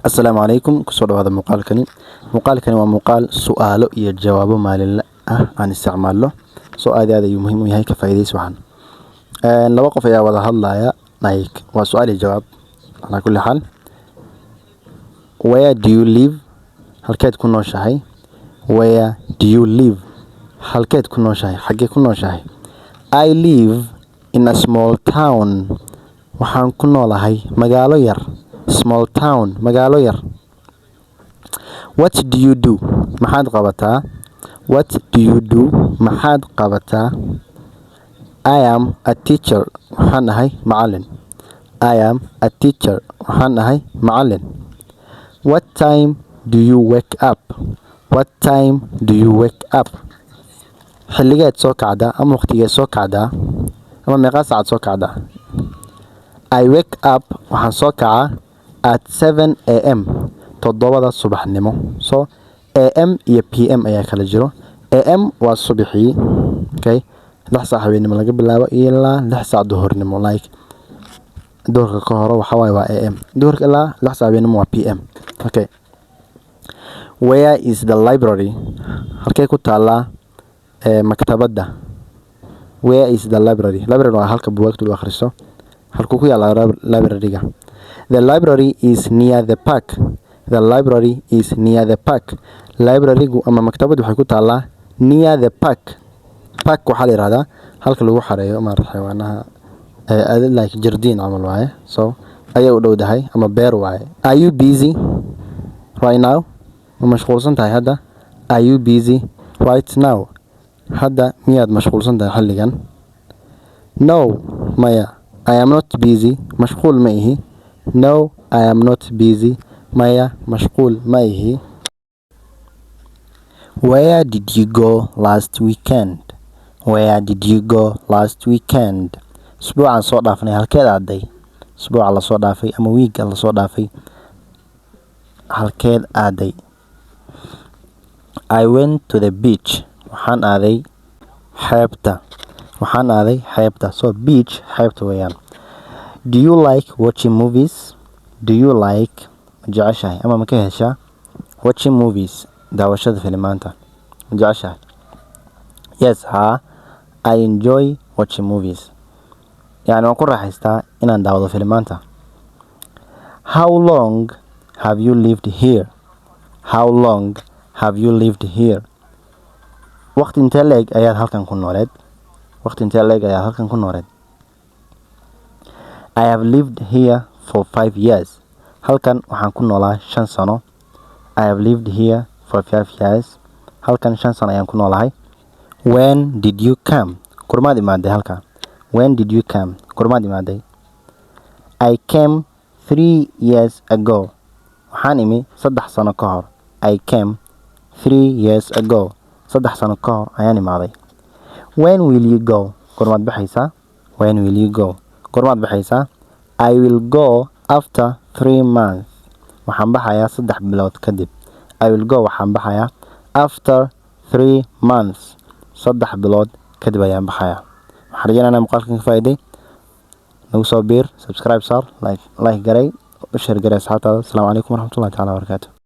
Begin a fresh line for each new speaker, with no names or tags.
Assalaamu calaykum. Kusoo dhawaada muuqaalkani. Muuqaalkani waa muuqaal su'aalo iyo jawaabo maalinle ah aan isticmaalno. So aad iyo aad ayuu muhiim u yahay, ka faa'iidaysi waxan. Laba qof ayaa wada hadlaya, like waa su'aal iyo jawaab. Calaa kulli xaal, where do you live? Halkeed ku nooshahay? Where do you live? Halkeed ku nooshahay? Xaggee ku nooshahay? I live in a small town. Waxaan ku noolahay magaalo yar. Small town, magaalo yar. What do you do? Maxaad qabataa? What do you do? Maxaad qabataa? I am a teacher. Waxaan ahay macallin. I am a teacher. Waxaan ahay macallin. What time do you wake up? What time do you wake up? Xilligeed soo kacdaa ama waqtigeed soo kacdaa ama meeqa saacad soo kacdaa? I wake up, waxaan soo kacaa, at 7 a.m., 7da subaxnimo. So AM iyo PM ayaa kala jiro. AM waa subaxii, okay, 6 saac habeenimo laga bilaabo ilaa 6 saac duhurnimo. Like duhurka ka hore waxa waaye waa AM, duhurka ilaa 6 saac habeenimo waa PM. Okay, where is the library? Halkee ku taalaa maktabadda? Where is the library? Library waa halka buugaagta lagu akhristo. Halkuu ku yaallaa library-ga? The library is near the park. The library is near the park. Library-gu ama maktabaddu waxay ku taallaa near the park. Park waxaa la yihahdaa halka lagu xareeyo maarata xayawaanaha, like jardiin camal waaye. So ayay u dhowdahay ama beer waaye. Are you busy right now? Ma mashquulsan tahay hadda? Are you busy right now? Hadda miyaad mashquulsan tahay xilligan? No, maya, I am not busy. Mashquul ma ihi. No, I am not busy. Maya, mashquul ma ihi. Where did you go last weekend? Where did you go last weekend? Usbuucan soo dhaafnay halkeed aaday? Usbuuca lasoo dhaafay ama wiigga lasoo dhaafay halkeed aaday? I went to the beach. Waxaan aaday xeebta. Waxaan aaday xeebta. So beach xeebta weeyaan. Do you like watching movies? Do you like, ma jeceshahay ama ma ka heshaa, watching movies, daawashada filimaanta ma jeceshahay? Yes, haa, I enjoy watching movies. Yani waan ku raaxaystaa inaan daawado filimaanta. How long have you lived here? How long have you lived here? Waqti intee le'eg ayaad halkan ku nooleed? Waqti intee le'eg ayaad halkan ku nooleed? I have lived here for 5 years. Halkan waxaan ku noolaa 5 sano. I have lived here for 5 years. Halkan 5 sano ayaan ku noolahay. When did you come? Goormaad imaaday halkan? When did you come? Goormaad imaaday? I came 3 years ago. Waxaan imi 3 sano ka hor. I came 3 years ago. 3 sano ka hor ayaan imaaday. When will you go? Goormaad baxaysaa? When will you go? Goormaad baxaysaa? I will go after 3 months. Waxaan baxayaa 3 bilood kadib. I will go, waxaan baxayaa, after 3 months, 3 bilood kadib ayaan baxayaa. Waxaan rajeynayaa inaa muuqaalkan ka faa'iiday. Nagu soo biir, subscribe saar, like garay, u share garay asxaabtaada. Asalaamu calaykum waraxmatullahi taala wabarakaatu.